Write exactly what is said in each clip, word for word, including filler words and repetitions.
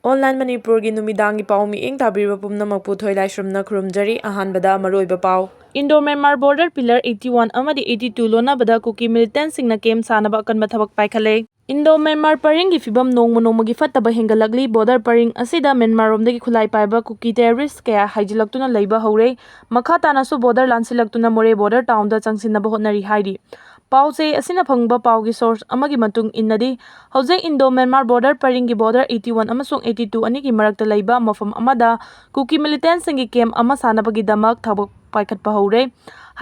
Online ꯃꯅꯤꯄꯨꯔꯒꯤ ꯅꯨꯃꯤꯗꯥꯡꯒꯤ ꯄꯥꯎ ꯃꯤꯠꯌꯦꯡ ꯇꯥꯕꯤꯔꯤꯕ ꯄꯨꯝꯅꯃꯛꯄꯨ ꯊꯣꯏꯂꯥꯏꯁ꯭ꯔꯝꯅ ꯈꯨꯔꯨꯝꯖꯔꯤ꯫ ꯑꯍꯥꯟꯕꯗ ꯃꯔꯨꯑꯣꯏꯕ ꯄꯥꯎ꯫ Indo Myanmar border pillar eighty one ꯑꯃꯗꯤ eighty two ꯂꯣꯟꯅꯕꯗ ꯀꯨꯀꯤ ꯃꯤꯂꯤꯇꯦꯟꯁꯤꯡꯅ ꯀꯦꯝ ꯁꯥꯅꯕ ꯑꯀꯟꯕ ꯊꯕꯛ ꯄꯥꯏꯈꯠꯂꯦ꯫ ꯏꯟꯗꯣ ꯃ꯭ꯌꯥꯟꯃꯥꯔ ꯄꯔꯤꯡꯒꯤ ꯐꯤꯕꯝ ꯅꯣꯡꯃ ꯅꯣꯡꯃꯒꯤ ꯐꯠꯇꯕ ꯍꯦꯟꯒꯠꯂꯛꯂꯤ꯫ ꯕꯣꯔꯗꯔ ꯄꯔꯤꯡ ꯑꯁꯤꯗ ꯃ꯭ꯌꯥꯟꯃꯥꯔꯔꯣꯝꯗꯒꯤ ꯈꯨꯠꯂꯥꯏ ꯄꯥꯏꯕ ꯀꯨꯀꯤ ꯇꯦꯔꯣꯔꯤꯁ꯭ꯠ ꯀꯌꯥ ꯍꯥꯏꯖꯤꯜꯂꯛꯇꯨꯅ ꯂꯩꯕ ꯍꯧꯔꯦ꯫ ꯃꯈꯥ ꯇꯥꯅꯁꯨ ꯕꯣꯔꯗꯔ ꯂꯥꯟꯁꯤꯜꯂꯛꯇꯨꯅ ꯃꯣꯔꯦ ꯕꯣꯔꯗꯔ ꯇꯥꯎꯟꯗ ꯆꯪꯁꯤꯟꯅꯕ ꯍꯣꯠꯅꯔꯤ ꯍꯥꯏꯔꯤ꯫ ꯄꯥꯎ ꯆꯦ ꯑꯁꯤꯅ ꯐꯪꯕ ꯄꯥꯎꯒꯤ ꯁꯣꯔꯁ ꯑꯃꯒꯤ ꯃꯇꯨꯡ ꯏꯟꯅꯗꯤ, ꯍꯧꯖꯤꯛ ꯏꯟꯗꯣ ꯃ꯭ꯌꯥꯟꯃꯥꯔ ꯕꯣꯔꯗꯔ ꯄꯔꯤꯡꯒꯤ ꯕꯣꯔꯗꯔ eighty one ꯑꯃꯁꯨꯡ eighty two ꯑꯅꯤꯒꯤ ꯃꯔꯛꯇ ꯂꯩꯕ ꯃꯐꯝ ꯑꯃꯗ ꯀꯨꯀꯤ ꯃꯤꯂꯤꯇꯦꯟꯁꯤꯡꯒꯤ ꯀꯦꯝ ꯑꯃ ꯁꯥꯅꯕꯒꯤꯗꯃꯛ ꯊꯕꯛ ꯄꯥꯏꯈꯠꯄ ꯍꯧꯔꯦ꯫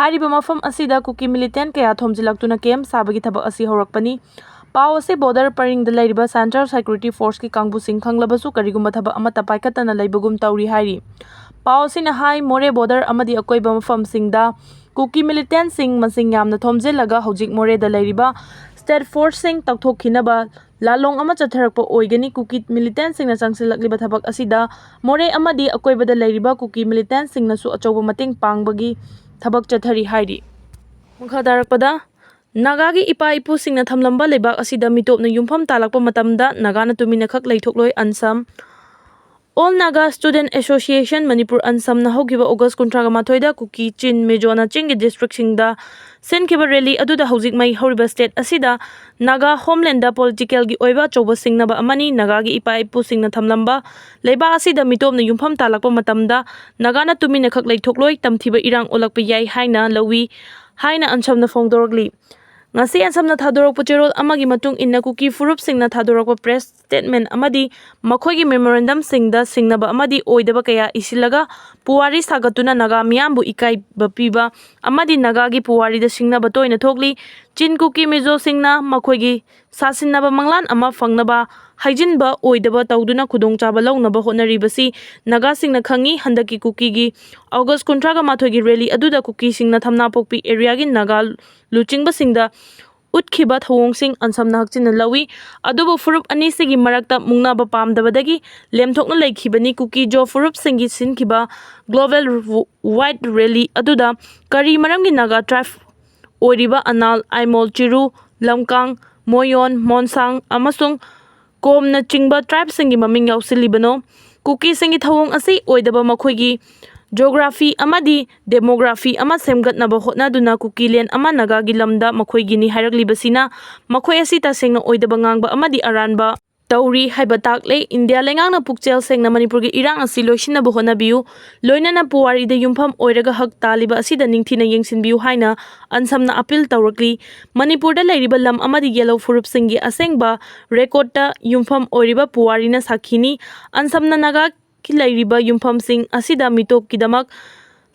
ꯍꯥꯏꯔꯤꯕ ꯃꯐꯝ ꯑꯁꯤꯗ ꯀꯨꯀꯤ ꯃꯤꯂꯤꯇꯦꯟ ꯀꯌꯥ ꯊꯣꯝꯖꯤꯜꯂꯛꯇꯨꯅ ꯀꯦꯝ ꯁꯥꯕꯒꯤ ꯊꯕꯛ ꯑꯁꯤ ꯍꯧꯔꯛꯄꯅꯤ꯫ ꯄꯥꯎ ꯑꯁꯤ ꯕꯣꯔꯗꯔ ꯄꯔꯤꯡꯗ ꯂꯩꯔꯤꯕ ꯁꯦꯟꯇ꯭ꯔꯦꯜ ꯁꯦꯀ꯭ꯌꯨꯔꯤꯇꯤ ꯐꯣꯔꯁꯀꯤ ꯀꯥꯡꯕꯨꯁꯤꯡ ꯈꯪꯂꯕꯁꯨ ꯀꯔꯤꯒꯨꯝꯕ ꯊꯕꯛ ꯑꯃꯠꯇ ꯄꯥꯏꯈꯠꯇꯅ ꯂꯩꯕꯒꯨꯝ ꯇꯧꯔꯤ ꯍꯥꯏꯔꯤ꯫ ꯄꯥꯎ ꯑꯁꯤꯅ ꯍꯥꯏ, ꯃꯣꯔꯦ ꯕꯣꯔꯗꯔ ꯑꯃꯗꯤ ꯑꯀꯣꯏꯕ ꯃꯐꯝꯁꯤꯡꯗ ꯀꯨꯀꯤ ꯃꯤꯂꯤꯇꯦꯟꯁꯤꯡ ꯃꯁꯤꯡ ꯌꯥꯝꯅ ꯊꯣꯝꯖꯤꯜꯂꯒ ꯍꯧꯖꯤꯛ ꯃꯣꯔꯦꯗ ꯂꯩꯔꯤꯕ ꯁ꯭ꯇꯦꯠ ꯐꯣꯔꯁꯁꯤꯡ ꯇꯧꯊꯣꯛꯈꯤꯅꯕ ꯂꯥꯂꯣꯡ ꯑꯃ ꯆꯠꯊꯔꯛꯄ ꯑꯣꯏꯒꯅꯤ꯫ ꯀꯨꯀꯤ ꯃꯤꯂꯤꯇꯦꯟꯁꯤꯡꯅ ꯆꯪꯁꯤꯜꯂꯛꯂꯤꯕ ꯊꯕꯛ ꯑꯁꯤꯗ ꯃꯣꯔꯦ ꯑꯃꯗꯤ ꯑꯀꯣꯏꯕꯗ ꯂꯩꯔꯤꯕ ꯀꯨꯀꯤ ꯃꯤꯂꯤꯇꯦꯟꯁꯤꯡꯅꯁꯨ ꯑꯆꯧꯕ ꯃꯇꯦꯡ ꯄꯥꯡꯕꯒꯤ ꯊꯕꯛ ꯆꯠꯊꯔꯤ ꯍꯥꯏꯔꯤ꯫ ꯃꯈꯥ ꯇꯥꯔꯛꯄꯗ, ꯅꯥꯒꯥꯒꯤ ꯏꯄꯥ ꯏꯄꯨꯁꯤꯡꯅ ꯊꯝꯂꯝꯕ ꯂꯩꯕꯥꯛ ꯑꯁꯤꯗ ꯃꯤꯇꯣꯞꯅ ꯌꯨꯝꯐꯝ ꯇꯥꯂꯛꯄ ꯃꯇꯝꯗ ꯅꯥꯒꯥꯅ ꯇꯨꯃꯤꯟꯅ ꯈꯛ ꯂꯩꯊꯣꯛꯂꯣꯏ꯫ ꯑꯟꯁꯝ꯫ All Naga Student Association Manipur, ꯑꯟꯁꯝꯅ ꯍꯧꯈꯤꯕ ꯑꯣꯒꯁ ꯀꯨꯟꯊ꯭ꯔꯥꯒ ꯃꯥꯊꯣꯏꯗ ꯀꯨꯀꯤ, ꯆꯤꯟ, ꯃꯤꯖꯣꯅ ꯆꯤꯡꯒꯤ ꯗꯤꯁꯇ꯭ꯔꯤꯛꯁꯤꯡꯗ ꯁꯤꯟꯈꯤꯕ ꯔꯦꯂꯤ ꯑꯗꯨꯗ ꯍꯧꯖꯤꯛ ꯃꯩ ꯍꯧꯔꯤꯕ ꯁ꯭ꯇꯦꯠ ꯑꯁꯤꯗ ꯅꯥꯒꯥ ꯍꯣꯝꯂꯦꯟꯗ ꯄꯣꯂꯤꯇꯤꯀꯦꯜꯒꯤ ꯑꯣꯏꯕ ꯑꯆꯧꯕ ꯁꯤꯡꯅꯕ ꯑꯃꯅꯤ꯫ ꯅꯥꯒꯥꯒꯤ ꯏꯄꯥ ꯏꯄꯨꯁꯤꯡꯅ ꯊꯝꯂꯝꯕ ꯂꯩꯕꯥꯛ ꯑꯁꯤꯗ ꯃꯤꯇꯣꯞꯅ ꯌꯨꯝꯐꯝ ꯇꯥꯂꯛꯄ ꯃꯇꯝꯗ ꯅꯥꯒꯥꯅ ꯇꯨꯃꯤꯟꯅ ꯈꯛ ꯂꯩꯊꯣꯛꯂꯣꯏ, ꯇꯝꯊꯤꯕ ꯏꯔꯥꯡ ꯑꯣꯜꯂꯛꯄ ꯌꯥꯏ ꯍꯥꯏꯅ ꯂꯧꯏ ꯍꯥꯏꯅ ꯑꯟꯁꯝꯅ ꯐꯣꯡꯗꯣꯔꯛꯂꯤ꯫ ꯉꯁꯤ ꯑꯟꯁꯝꯅ ꯊꯥꯗꯣꯔꯛꯄ ꯆꯦꯔꯣꯜ ꯑꯃꯒꯤ ꯃꯇꯨꯡ ꯏꯟꯅ ꯀꯨꯀꯤ ꯐꯨꯔꯨꯞꯁꯤꯡꯅ ꯊꯥꯗꯣꯔꯛꯄ ꯄ꯭ꯔꯦꯁ ꯁ꯭ꯇꯦꯠꯃꯦꯟ ꯑꯃꯗꯤ ꯃꯈꯣꯏꯒꯤ ꯃꯦꯃꯣꯔꯦꯟꯗꯝꯁꯤꯡꯗ ꯁꯤꯡꯅꯕ ꯑꯃꯗꯤ ꯑꯣꯏꯗꯕ ꯀꯌꯥ ꯏꯁꯤꯜꯂꯒ ꯄꯨꯋꯥꯔꯤ ꯁꯥꯒꯠꯇꯨꯅ ꯅꯥꯒꯥ ꯃꯤꯌꯥꯝꯕꯨ ꯏꯀꯥꯏꯕ ꯄꯤꯕ ꯑꯃꯗꯤ ꯅꯥꯒꯥꯒꯤ ꯄꯨꯋꯥꯔꯤꯗ ꯁꯤꯡꯅꯕ ꯇꯣꯏꯅ ꯊꯣꯛꯂꯤ꯫ ꯆꯤꯟ ꯀꯨꯀꯤ ꯃꯤꯖꯣꯁꯤꯡꯅ ꯃꯈꯣꯏꯒꯤ ꯁꯥꯁꯤꯟꯅꯕ ꯃꯪꯂꯥꯟ ꯑꯃ ꯐꯪꯅꯕ ꯍꯥꯏꯖꯤꯟꯕ ꯑꯣꯏꯗꯕ ꯇꯧꯗꯨꯅ ꯈꯨꯗꯣꯡꯆꯥꯕ ꯂꯧꯅꯕ ꯍꯣꯠꯅꯔꯤꯕꯁꯤ ꯅꯥꯒꯥꯁꯤꯡꯅ ꯈꯪꯏ꯫ ꯍꯟꯗꯛꯀꯤ ꯀꯨꯀꯤꯒꯤ ꯑꯣꯒꯁ ꯀꯨꯟꯊ꯭ꯔꯥꯒ ꯃꯥꯊꯣꯏꯒꯤ ꯔꯦꯂꯤ ꯑꯗꯨꯗ ꯀꯨꯀꯤꯁꯤꯡꯅ ꯊꯝꯅꯥꯄꯣꯛꯄꯤ ꯑꯦꯔꯤꯌꯥꯒꯤ ꯅꯥꯒꯥ ꯂꯨꯆꯤꯡꯕꯁꯤꯡꯗ ꯎꯠꯈꯤꯕ ꯊꯧꯑꯣꯡꯁꯤꯡ ꯑꯟꯁꯝꯅ ꯍꯛꯆꯤꯟꯅ ꯂꯧꯏ꯫ ꯑꯗꯨꯕꯨ ꯐꯨꯔꯨꯞ ꯑꯅꯤꯁꯤꯒꯤ ꯃꯔꯛꯇ ꯃꯨꯛꯅꯕ ꯄꯥꯝꯗꯕꯗꯒꯤ ꯂꯦꯝꯊꯣꯛꯅ ꯂꯩꯈꯤꯕꯅꯤ꯫ ꯀꯨꯀꯤ ꯖꯣ ꯐꯨꯔꯨꯞꯁꯤꯡꯒꯤ ꯁꯤꯟꯈꯤꯕ ꯒ꯭ꯂꯣꯕꯦꯜ ꯋꯥꯏꯠ ꯔꯦꯂꯤ ꯑꯗꯨꯗ ꯀꯔꯤ ꯃꯔꯝꯒꯤ ꯅꯥꯒꯥ ꯇ꯭ꯔꯥꯏꯕ ꯑꯣꯏꯔꯤꯕ ꯑꯅꯥꯜ, ꯑꯥꯏꯃꯣꯜ, ꯆꯤꯔꯨ, ꯂꯝꯀꯥꯡ, ꯃꯣꯌꯣꯟ, ꯃꯣꯟꯁꯥꯡ ꯑꯃꯁꯨꯡ ꯀꯣꯝꯅꯆꯤꯡꯕ tribeꯁꯤꯡꯒꯤ ꯃꯃꯤꯡ ꯌꯥꯎꯁꯤꯜꯂꯤꯕꯅꯣ? ꯀꯨꯀꯤꯁꯤꯡꯒꯤ ꯊꯧꯑꯣꯡ ꯑꯁꯤ ꯑꯣꯏꯗꯕ ꯃꯈꯣꯏꯒꯤ geography ꯑꯃꯗꯤ demography ꯑꯃ ꯁꯦꯝꯒꯠꯅꯕ ꯍꯣꯠꯅꯗꯨꯅ ꯀꯨꯀꯤꯂꯦꯟ ꯑꯃ ꯅꯥꯒꯥꯒꯤ ꯂꯝꯗ ꯃꯈꯣꯏꯒꯤꯅꯤ ꯍꯥꯏꯔꯛꯂꯤꯕꯁꯤꯅ ꯃꯈꯣꯏ ꯑꯁꯤ ꯇꯁꯦꯡꯅ ꯑꯣꯏꯗꯕ ꯉꯥꯡꯕ ꯑꯃꯗꯤ ꯑꯔꯥꯟꯕ ꯇꯧꯔꯤ ꯍꯥꯏꯕ ꯇꯥꯛꯂꯦ꯫ ꯏꯟꯗꯤꯌꯥ ꯂꯩꯉꯥꯛꯅ ꯄꯨꯛꯆꯦꯜ ꯁꯦꯡꯅ ꯃꯅꯤꯄꯨꯔꯒꯤ ꯏꯔꯥꯡ ꯑꯁꯤ ꯂꯣꯏꯁꯤꯟꯅꯕ ꯍꯣꯠꯅꯕꯤꯌꯨ, ꯂꯣꯏꯅꯅ ꯄꯨꯋꯥꯔꯤꯗ ꯌꯨꯝꯐꯝ ꯑꯣꯏꯔꯒ ꯍꯛ ꯇꯥꯜꯂꯤꯕ ꯑꯁꯤꯗ ꯅꯤꯡꯊꯤꯅ ꯌꯦꯡꯁꯤꯟꯕꯤꯌꯨ ꯍꯥꯏꯅ ꯑꯟꯁꯝꯅ appeal ꯇꯧꯔꯛꯂꯤ꯫ ꯃꯅꯤꯄꯨꯔꯗ ꯂꯩꯔꯤꯕ ꯂꯝ ꯑꯃꯗꯤ ꯌꯦꯜꯍꯧ ꯐꯨꯔꯨꯞꯁꯤꯡꯒꯤ ꯑꯁꯦꯡꯕ recordꯇ ꯌꯨꯝꯐꯝ ꯑꯣꯏꯔꯤꯕ ꯄꯨꯋꯥꯔꯤꯅ ꯁꯥꯈꯤꯅꯤ꯫ ꯑꯟꯁꯝꯅ ꯅꯥꯒꯥꯒꯤ ꯂꯩꯔꯤꯕ ꯌꯨꯝꯐꯝꯁꯤꯡ ꯑꯁꯤꯗ ꯃꯤꯇꯣꯞꯀꯤꯗꯃꯛ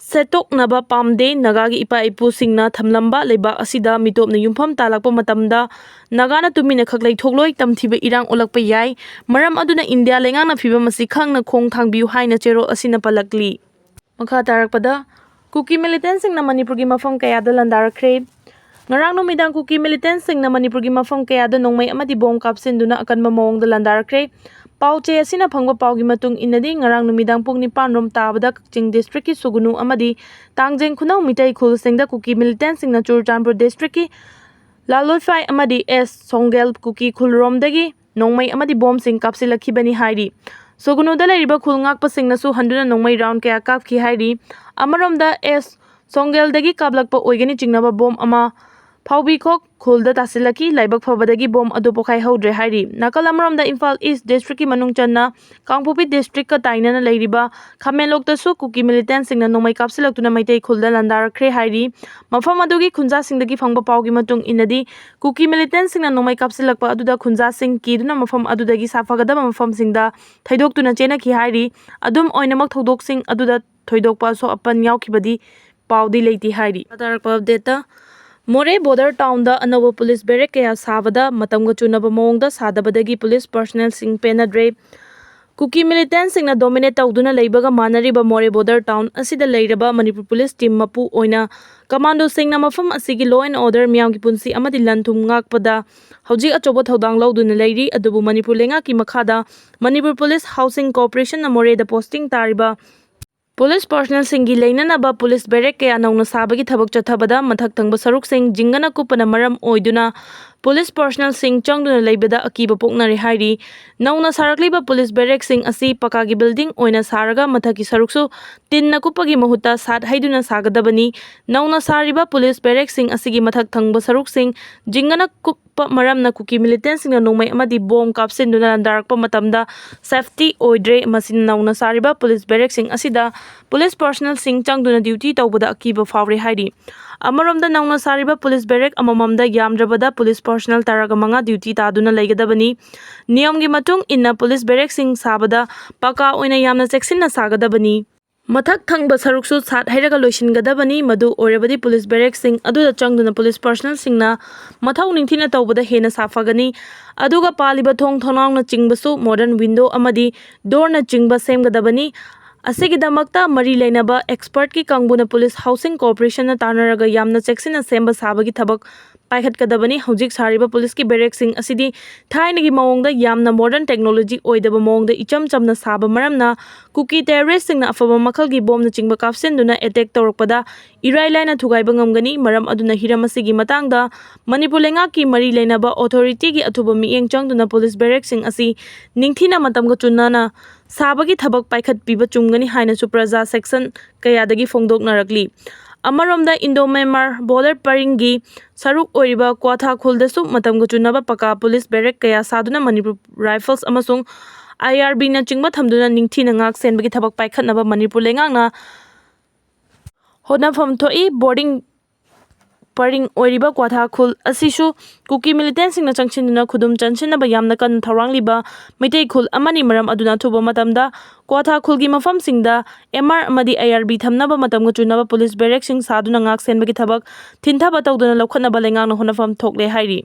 ꯁꯦꯠꯇꯣꯛꯅꯕ ꯄꯥꯝꯗꯦ꯫ ꯅꯥꯒꯥꯒꯤ ꯏꯄꯥ ꯏꯄꯨꯁꯤꯡꯅ ꯊꯝꯂꯝꯕ ꯂꯩꯕꯥꯛ ꯑꯁꯤꯗ ꯃꯤꯇꯣꯞꯅ ꯌꯨꯝꯐꯝ ꯇꯥꯜꯂꯛꯄ ꯃꯇꯝꯗ ꯅꯥꯒꯥꯅ ꯇꯨꯃꯤꯟꯅ ꯈꯛ ꯂꯩꯊꯣꯛꯂꯣꯏ, ꯇꯝꯊꯤꯕ ꯏꯔꯥꯡ ꯑꯣꯜꯂꯛꯄ ꯌꯥꯏ꯫ ꯃꯔꯝ ꯑꯗꯨꯅ ꯏꯟꯗꯤꯌꯥ ꯂꯩꯉꯥꯛꯅ ꯐꯤꯕꯝ ꯑꯁꯤ ꯈꯪꯅ ꯈꯣꯡ ꯊꯥꯡꯕꯤꯌꯨ ꯍꯥꯏꯅ ꯆꯦꯔꯣꯜ ꯑꯁꯤꯅ ꯄꯜꯂꯛꯂꯤ꯫ ꯃꯈꯥ ꯇꯥꯔꯛꯄꯗ, ꯀꯨꯀꯤ militantꯁꯤꯡꯅ ꯃꯅꯤꯄꯨꯔꯒꯤ ꯃꯐꯝ ꯀꯌꯥꯗ ꯂꯥꯟꯗꯥꯔꯛꯈ꯭ꯔꯦ꯫ ꯉꯔꯥꯡ ꯅꯨꯃꯤꯗꯥꯡ ꯀꯨꯀꯤ militantꯁꯤꯡꯅ ꯃꯅꯤꯄꯨꯔꯒꯤ ꯃꯐꯝ ꯀꯌꯥꯗ ꯅꯣꯡꯃꯩ ꯑꯃꯗꯤ ꯕꯣꯝ ꯀꯥꯞꯁꯤꯟꯗꯨꯅ ꯑꯀꯟꯕ ꯃꯑꯣꯡꯗ ꯂꯥꯟꯗꯥꯔꯛꯈ꯭ꯔꯦ꯫ ꯄꯥꯎ ꯆꯦ ꯑꯁꯤꯅ ꯐꯪꯕ ꯄꯥꯎꯒꯤ ꯃꯇꯨꯡ ꯏꯟꯅꯗꯤ, ꯉꯔꯥꯡ ꯅꯨꯃꯤꯗꯥꯡ ꯄꯨꯡ ꯅꯤꯄꯥꯟ ꯔꯣꯝ ꯇꯥꯕꯗ ꯀꯛꯆꯤꯡ districtꯀꯤ ꯁꯨꯒꯨꯅꯨ ꯑꯃꯗꯤ ꯇꯥꯡꯖꯦꯡ ꯈꯨꯅꯧ ꯃꯤꯇꯩ ꯈꯨꯜꯁꯤꯡꯗ ꯀꯨꯀꯤ militantꯁꯤꯡꯅ ꯆꯨꯔꯆꯥꯟꯄꯨꯔ districtꯀꯤ ꯂꯥꯂꯣꯏꯐꯥꯏ ꯑꯃꯗꯤ ꯑꯦꯁ ꯁꯣꯡꯒꯦꯜ ꯀꯨꯀꯤ ꯈꯨꯜꯔꯣꯝꯗꯒꯤ ꯅꯣꯡꯃꯩ ꯑꯃꯗꯤ ꯕꯣꯝꯁꯤꯡ ꯀꯥꯞꯁꯤꯜꯂꯛꯈꯤꯕꯅꯤ ꯍꯥꯏꯔꯤ꯫ ꯁꯨꯒꯨꯅꯨꯗ ꯂꯩꯔꯤꯕ ꯈꯨꯜ ꯉꯥꯛꯄꯁꯤꯡꯅꯁꯨ ꯍꯟꯗꯨꯅ ꯅꯣꯡꯃꯩ round ꯀꯌꯥ ꯀꯥꯞꯈꯤ ꯍꯥꯏꯔꯤ꯫ ꯑꯃꯔꯣꯝꯗ ꯑꯦꯁ ꯁꯣꯡꯒꯦꯜꯗꯒꯤ ꯀꯥꯞꯂꯛꯄ ꯑꯣꯏꯒꯅꯤ ꯆꯤꯡꯅꯕ ꯕꯣꯝ ꯑꯃ ꯐꯥꯎꯕꯤꯈꯣꯛ ꯈꯨꯜꯗ ꯇꯥꯁꯤꯜꯂꯛꯈꯤ꯫ ꯂꯥꯏꯕꯛ ꯐꯕꯗꯒꯤ ꯕꯣꯝ ꯑꯗꯨ ꯄꯣꯈꯥꯏꯍꯧꯗ꯭ꯔꯦ ꯍꯥꯏꯔꯤ꯫ ꯅꯥꯀꯜ ꯑꯃꯔꯣꯝꯗ ꯏꯝꯐꯥꯜ East districtꯀꯤ ꯃꯅꯨꯡ ꯆꯟꯅ ꯀꯥꯡꯄꯣꯛꯄꯤ districtꯀ ꯇꯥꯏꯅꯅ ꯂꯩꯔꯤꯕ ꯈꯥꯃꯦꯟꯂꯣꯛꯇꯁꯨ ꯀꯨꯀꯤ militantꯁꯤꯡꯅ ꯅꯣꯡꯃꯩ ꯀꯥꯞꯁꯤꯜꯂꯛꯇꯨꯅ ꯃꯩꯇꯩ ꯈꯨꯜꯗ ꯂꯥꯟꯗꯥꯔꯛꯈ꯭ꯔꯦ ꯍꯥꯏꯔꯤ꯫ ꯃꯐꯝ ꯑꯗꯨꯒꯤ ꯈꯨꯟꯖꯥꯁꯤꯡꯗꯒꯤ ꯐꯪꯕ ꯄꯥꯎꯒꯤ ꯃꯇꯨꯡ ꯏꯟꯅꯗꯤ, ꯀꯨꯀꯤ militantꯁꯤꯡꯅ ꯅꯣꯡꯃꯩ ꯀꯥꯞꯁꯤꯜꯂꯛꯄ ꯑꯗꯨꯗ ꯈꯨꯟꯖꯥꯁꯤꯡ ꯀꯤꯗꯨꯅ ꯃꯐꯝ ꯑꯗꯨꯗꯒꯤ ꯁꯥꯐꯒꯗꯕ ꯃꯐꯝꯁꯤꯡꯗ ꯊꯩꯗꯣꯛꯇꯨꯅ ꯆꯦꯟꯅꯈꯤ ꯍꯥꯏꯔꯤ꯫ ꯑꯗꯨꯝ ꯑꯣꯏꯅꯃꯛ, ꯊꯧꯗꯣꯛꯁꯤꯡ ꯑꯗꯨꯗ ꯊꯣꯏꯗꯣꯛꯄ ꯑꯁꯣꯛ ꯑꯄꯟ ꯌꯥꯎꯈꯤꯕꯗꯤ ꯄꯥꯎꯗꯤ ꯂꯩꯇꯦ ꯍꯥꯏꯔꯤ꯫ ꯇꯥꯔꯛꯄ updateꯇ, ꯃꯣꯔꯦ border townꯗ ꯑꯅꯧꯕ police barrack ꯀꯌꯥ ꯁꯥꯕꯗ ꯃꯇꯝꯒ ꯆꯨꯅꯕ ꯃꯑꯣꯡꯗ ꯁꯥꯗꯕꯗꯒꯤ police personnelꯁꯤꯡ ꯄꯦꯟꯅꯗ꯭ꯔꯦ꯫ ꯀꯨꯀꯤ militantꯁꯤꯡꯅ dominate ꯇꯧꯗꯨꯅ ꯂꯩꯕꯒ ꯃꯥꯟꯅꯔꯤꯕ ꯃꯣꯔꯦ border town ꯑꯁꯤꯗ ꯂꯩꯔꯕ ꯃꯅꯤꯄꯨꯔ police team ꯃꯄꯨ ꯑꯣꯏꯅ commandoꯁꯤꯡꯅ ꯃꯐꯝ ꯑꯁꯤꯒꯤ law and order, ꯃꯤꯌꯥꯝꯒꯤ ꯄꯨꯟꯁꯤ ꯑꯃꯗꯤ ꯂꯟ ꯊꯨꯝ ꯉꯥꯛꯄꯗ ꯍꯧꯖꯤꯛ ꯑꯆꯧꯕ ꯊꯧꯗꯥꯡ ꯂꯧꯗꯨꯅ ꯂꯩꯔꯤ꯫ ꯑꯗꯨꯕꯨ ꯃꯅꯤꯄꯨꯔ ꯂꯩꯉꯥꯛꯀꯤ ꯃꯈꯥꯗ Manipur Police Housing Corporationꯅ ꯃꯣꯔꯦꯗ posting ꯇꯥꯔꯤꯕ police personnelꯁꯤꯡꯒꯤ ꯂꯩꯅꯅꯕ police barrack ꯀꯌꯥ ꯅꯧꯅ ꯁꯥꯕꯒꯤ ꯊꯕꯛ ꯆꯠꯊꯕꯗ ꯃꯊꯛ ꯊꯪꯕ ꯁꯔꯨꯛꯁꯤꯡ ꯖꯤꯡꯒꯅ ꯀꯨꯞꯄꯅ ꯃꯔꯝ ꯑꯣꯏꯗꯨꯅ ꯄꯨꯂꯤꯁ ꯄꯔꯁꯅꯦꯜꯁꯤꯡ ꯆꯪꯗꯨꯅ ꯂꯩꯕꯗ ꯑꯀꯤꯕ ꯄꯣꯛꯅꯔꯦ ꯍꯥꯏꯔꯤ꯫ ꯅꯧꯅ ꯁꯥꯔꯛꯂꯤꯕ ꯄꯨꯂꯤꯁ ꯕꯦꯔꯦꯛꯁꯤꯡ ꯑꯁꯤ ꯄꯀꯥꯒꯤ ꯕꯤꯜꯗꯤꯡ ꯑꯣꯏꯅ ꯁꯥꯔꯒ ꯃꯊꯛꯀꯤ ꯁꯔꯨꯛꯁꯨ ꯇꯤꯟꯅ ꯀꯨꯞꯄꯒꯤ ꯃꯍꯨꯠꯇ ꯁꯥꯠ ꯍꯩꯗꯨꯅ ꯁꯥꯒꯗꯕꯅꯤ꯫ ꯅꯧꯅ ꯁꯥꯔꯤꯕ ꯄꯨꯂꯤꯁ ꯕꯦꯔꯦꯛꯁꯤꯡ ꯑꯁꯤꯒꯤ ꯃꯊꯛ ꯊꯪꯕ ꯁꯔꯨꯛꯁꯤꯡ ꯖꯤꯡꯒꯅ ꯀꯨꯞꯄ ꯃꯔꯝꯅ ꯀꯨꯀꯤ ꯃꯤꯂꯤꯇꯦꯟꯁꯤꯡꯅ ꯅꯣꯡꯃꯩ ꯑꯃꯗꯤ ꯕꯣꯝ ꯀꯥꯞꯁꯤꯟꯗꯨꯅ ꯂꯥꯟꯗꯥꯔꯛꯄ ꯃꯇꯝꯗ ꯁꯦꯐꯇꯤ ꯑꯣꯏꯗ꯭ꯔꯦ꯫ ꯃꯁꯤꯅ ꯅꯧꯅ ꯁꯥꯔꯤꯕ ꯄꯨꯂꯤꯁ ꯕꯦꯔꯦꯛꯁꯤꯡ ꯑꯁꯤꯗ ꯄꯨꯂꯤꯁ ꯄꯔꯁꯅꯦꯜꯁꯤꯡ ꯆꯪꯗꯨꯅ ꯗ꯭ꯌꯨꯇꯤ ꯇꯧꯕꯗ ꯑꯀꯤꯕ ꯐꯥꯎꯔꯦ ꯍꯥꯏꯔꯤ꯫ ꯑꯃꯔꯣꯝꯗ, ꯅꯧꯅ ꯁꯥꯔꯤꯕ ꯄꯨꯂꯤꯁ ꯕꯦꯔꯦꯛ ꯑꯃꯃꯝꯗ ꯌꯥꯝꯗ꯭ꯔꯕꯗ ꯄꯨꯂꯤꯁ ꯄꯔꯁꯅꯦꯜ ꯇꯔꯥꯒ ꯃꯉꯥ ꯗ꯭ꯌꯨꯇꯤ ꯇꯥꯗꯨꯅ ꯂꯩꯒꯗꯕꯅꯤ꯫ ꯅꯤꯌꯝꯒꯤ ꯃꯇꯨꯡ ꯏꯟꯅ ꯄꯨꯂꯤꯁ ꯕꯦꯔꯦꯛꯁꯤꯡ ꯁꯥꯕꯗ ꯄꯀꯥ ꯑꯣꯏꯅ ꯌꯥꯝꯅ ꯆꯦꯛꯁꯤꯟꯅ ꯁꯥꯒꯗꯕꯅꯤ꯫ ꯃꯊꯛ ꯊꯪꯕ ꯁꯔꯨꯛꯁꯨ ꯁꯥꯠ ꯍꯩꯔꯒ ꯂꯣꯏꯁꯤꯟꯒꯗꯕꯅꯤ꯫ ꯃꯗꯨ ꯑꯣꯏꯔꯕꯗꯤ ꯄꯨꯂꯤꯁ ꯕꯦꯔꯦꯛꯁꯤꯡ ꯑꯗꯨꯗ ꯆꯪꯗꯨꯅ ꯄꯨꯂꯤꯁ ꯄꯔꯁꯅꯦꯜꯁꯤꯡꯅ ꯃꯊꯧ ꯅꯤꯡꯊꯤꯅ ꯇꯧꯕꯗ ꯍꯦꯟꯅ ꯁꯥꯐꯒꯅꯤ꯫ ꯑꯗꯨꯒ ꯄꯥꯜꯂꯤꯕ ꯊꯣꯡ ꯊꯣꯡꯅꯥꯎꯅꯆꯤꯡꯕꯁꯨ ꯃꯣꯗꯔꯟ ꯋꯤꯟꯗꯣ ꯑꯃꯗꯤ ꯗꯣꯔꯅꯆꯤꯡꯕ ꯁꯦꯝꯒꯗꯕꯅꯤ꯫ ꯑꯁꯤꯒꯤꯗꯃꯛꯇ ꯃꯔꯤ ꯂꯩꯅꯕ ꯑꯦꯛꯁꯄꯔꯠꯀꯤ ꯀꯥꯡꯕꯨꯅ ꯄꯨꯂꯤꯁ ꯍꯥꯎꯁꯤꯡ ꯀꯣꯑꯣꯄꯔꯦꯁꯟꯅ ꯇꯥꯟꯅꯔꯒ ꯌꯥꯝꯅ ꯆꯦꯛꯁꯤꯟꯅ ꯁꯦꯝꯕ ꯁꯥꯕꯒꯤ ꯊꯕꯛ ꯄꯥꯏꯈꯠꯀꯗꯕꯅꯤ꯫ ꯍꯧꯖꯤꯛ ꯁꯥꯔꯤꯕ ꯄꯨꯂꯤꯁꯀꯤ ꯕꯦꯔꯦꯛꯁꯤꯡ ꯑꯁꯤꯗꯤ ꯊꯥꯏꯅꯒꯤ ꯃꯑꯣꯡꯗ ꯌꯥꯝꯅ ꯃꯣꯗꯔꯟ ꯇꯦꯛꯅꯣꯂꯣꯖꯤ ꯑꯣꯏꯗꯕ ꯃꯑꯣꯡꯗ ꯏꯆꯝ ꯆꯝꯅ ꯁꯥꯕ ꯃꯔꯝꯅ ꯀꯨꯀꯤ ꯇꯦꯔꯣꯔꯤꯁꯁꯤꯡꯅ ꯑꯐꯕ ꯃꯈꯜꯒꯤ ꯕꯣꯝꯅꯆꯤꯡꯕ ꯀꯥꯞꯁꯤꯟꯗꯨꯅ ꯑꯦꯇꯦꯛ ꯇꯧꯔꯛꯄꯗ ꯏꯔꯥꯏ ꯂꯥꯏꯅ ꯊꯨꯒꯥꯏꯕ ꯉꯝꯒꯅꯤ꯫ ꯃꯔꯝ ꯑꯗꯨꯅ ꯍꯤꯔꯝ ꯑꯁꯤꯒꯤ ꯃꯇꯥꯡꯗ ꯃꯅꯤꯄꯨꯔ ꯂꯩꯉꯥꯛꯀꯤ ꯃꯔꯤ ꯂꯩꯅꯕ ꯑꯣꯊꯣꯔꯤꯇꯤꯒꯤ ꯑꯊꯨꯕ ꯃꯤꯠꯌꯦꯡ ꯆꯪꯗꯨꯅ ꯄꯨꯂꯤꯁ ꯕꯦꯔꯦꯛꯁꯤꯡ ꯑꯁꯤ ꯅꯤꯡꯊꯤꯅ ꯃꯇꯝꯒ ꯆꯨꯟꯅꯅ ꯁꯥꯕꯒꯤ ꯊꯕꯛ ꯄꯥꯏꯈꯠꯄꯤꯕ ꯆꯨꯝꯒꯅꯤ ꯍꯥꯏꯅꯁꯨ ꯄ꯭ꯔꯖꯥ ꯁꯦꯛꯁꯟ ꯀꯌꯥꯗꯒꯤ ꯐꯣꯡꯗꯣꯛꯅꯔꯛꯂꯤ꯫ ꯑꯃꯔꯣꯝꯗ, ꯏꯟꯗꯣ ꯃ꯭ꯌꯥꯟꯃꯥꯔ ꯕꯣꯔꯗꯔ ꯄꯔꯤꯡꯒꯤ ꯁꯔꯨꯛ ꯑꯣꯏꯔꯤꯕ ꯀ꯭ꯋꯥꯊꯥ ꯈꯨꯜꯗꯁꯨ ꯃꯇꯝꯒ ꯆꯨꯟꯅꯕ ꯄꯀꯥ ꯄꯨꯂꯤꯁ ꯕꯦꯔꯦꯛ ꯀꯌꯥ ꯁꯥꯗꯨꯅ ꯃꯅꯤꯄꯨꯔ ꯔꯥꯏꯐꯜꯁ ꯑꯃꯁꯨꯡ ꯑꯥꯏ ꯑꯥꯔ ꯕꯤꯅꯆꯤꯡꯕ ꯊꯝꯗꯨꯅ ꯅꯤꯡꯊꯤꯅ ꯉꯥꯛ ꯁꯦꯟꯕꯒꯤ ꯊꯕꯛ ꯄꯥꯏꯈꯠꯅꯕ ꯃꯅꯤꯄꯨꯔ ꯂꯩꯉꯥꯛꯅ ꯍꯣꯠꯅꯐꯝ ꯊꯣꯛꯏ꯫ ꯕꯣꯔꯗꯤꯡ ꯄꯔꯤꯡ ꯑꯣꯏꯔꯤꯕ ꯀ꯭ꯋꯥꯊꯥ ꯈꯨꯜ ꯑꯁꯤꯁꯨ ꯀꯨꯀꯤ ꯃꯤꯂꯤꯇꯦꯟꯁꯤꯡꯅ ꯆꯪꯁꯤꯟꯗꯨꯅ ꯈꯨꯗꯨꯝ ꯆꯟꯁꯤꯟꯅꯕ ꯌꯥꯝꯅ ꯀꯟꯅ ꯊꯧꯔꯥꯡꯂꯤꯕ ꯃꯤꯇꯩ ꯈꯨꯜ ꯑꯃꯅꯤ꯫ ꯃꯔꯝ ꯑꯗꯨꯅ ꯑꯊꯨꯕ ꯃꯇꯝꯗ ꯀ꯭ꯋꯥꯊꯥ ꯈꯨꯜꯒꯤ ꯃꯐꯝꯁꯤꯡꯗ ꯑꯦꯝ ꯑꯥꯔ ꯑꯃꯗꯤ ꯑꯥꯏ ꯑꯥꯔ ꯕꯤ ꯊꯝꯅꯕ ꯃꯇꯝꯒ ꯆꯨꯟꯅꯕ ꯄꯨꯂꯤꯁ ꯕꯦꯔꯦꯛꯁꯤꯡ ꯁꯥꯗꯨꯅ ꯉꯥꯛ ꯁꯦꯟꯕꯒꯤ ꯊꯕꯛ ꯊꯤꯟꯊꯕ ꯇꯧꯗꯨꯅ ꯂꯧꯈꯠꯅꯕ ꯂꯩꯉꯥꯛꯅ ꯍꯣꯠꯅꯐꯝ ꯊꯣꯛꯂꯦ ꯍꯥꯏꯔꯤ꯫